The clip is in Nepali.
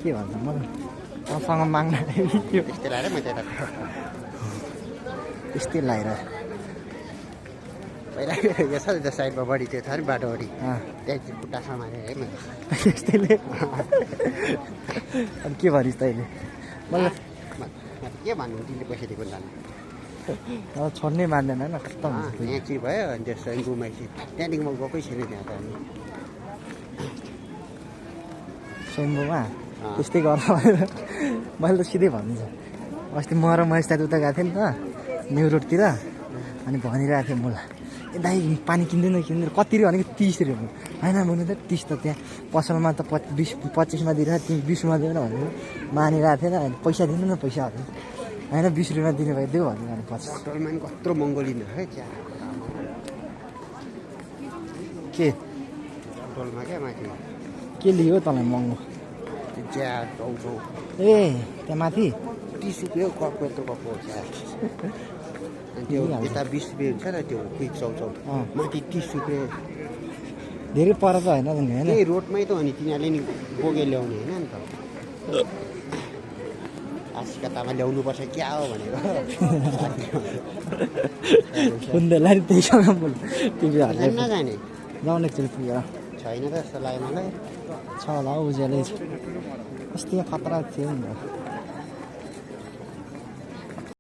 के भन्छ मलाई तँसँग माग्न त्यो त्यस्तै लगाएर मैले त त्यस्तै लगाएर पहिला यो छ त्यो साइडमा बढी त्यो छ नि बाटोभरि त्यहाँ चाहिँ खुट्टा समाएर है मैले त्यस्तैले अनि के भनिस् तैँले मलाई के भन्नु तिमीले पैसा दिएको जानु अब छोड्नै मान्दैन होइन कस्तो हुन्छ यहाँ चाहिँ भयो अनि त्यो स्वयम्भूमा चाहिँ त्यहाँदेखि म गएकै छैन त्यहाँ त अनि स्वयम्भूमा त्यस्तै गर्नु मैले त सिधै भनिदिन्छु अस्ति म र महेश दाजु उता गएको थिएँ नि त न्यु रोडतिर अनि भनिरहेको थिएँ मलाई ए दाइ पानी किन्दैन कति रे भनेको 30 रुपियाँ होइन मैले त 30 त त्यहाँ पसलमा त 25मा दिइरहेको तिमी 20मा दिएन भनेर मानिरहेको थिएन पैसा दिनु न पैसा होइन 20 रुपियाँ दिने भए देऊ भन्नु अनि 25 होटलमा नि कत्रो महँगो लिनु है चिया के होटलमा क्या माथि के लियो तँलाई महँगो चिया टाउको ए त्यहाँ माथि 30 रुपियाँ कप यत्रो कप हो चिया अनि त्यो यता 20 रुपियाँ हुन्छ र त्यो क्विक चाउचाउ माथि 30 रुपियाँ धेरै पर त होइन होइन त्यही रोडमै त हो नि तिनीहरूले नि बोकेर ल्याउने होइन नि त आशिका तामा ल्याउनुपर्छ क्या हो भनेको उनीहरूलाई त्यहीसँग बोल टिभीहरूले नजाने जाउँ एकचोटि पुगेर छैन त जस्तो लाग्यो मलाई छ होला हौ उज्यालै अस्ति यहाँ खतरा थियो नि